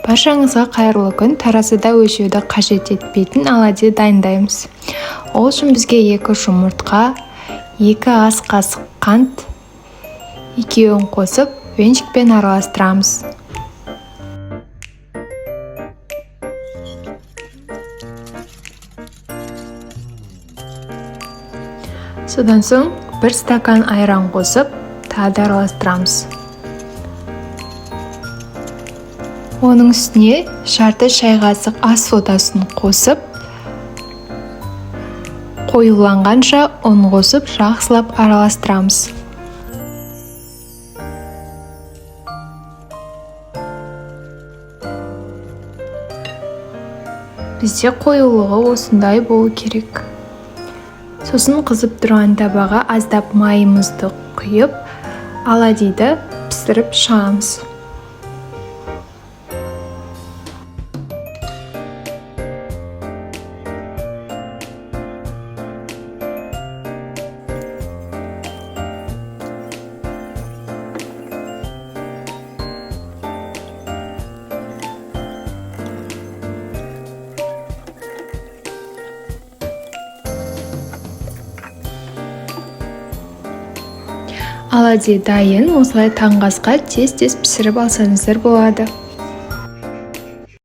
Баршаңызға қайырлы күн! Таразыда өлшеуді қажет етпейтін оладьи дайындаймыз. Ол үшін бізге 2 жұмыртқа, 2 ас қасық қант, екеуін қосып, венчикпен араластырамыз. Содан соң 1 стакан айран қосып, тағы да араластырамыз. Оның үстіне жарты шай қасық ас содасын қосып, қоюланғанша ұн қосып жақсылап араластырамыз. Бізде қоюлығы осындай болу керек. Сосын қызып тұрған табаға аздап майымызды құйып, оладьиді пісіріп шығамыз. Оладьи дайын, осылай таңғы асқа тез-тез пісіріп алсаңыздар болады.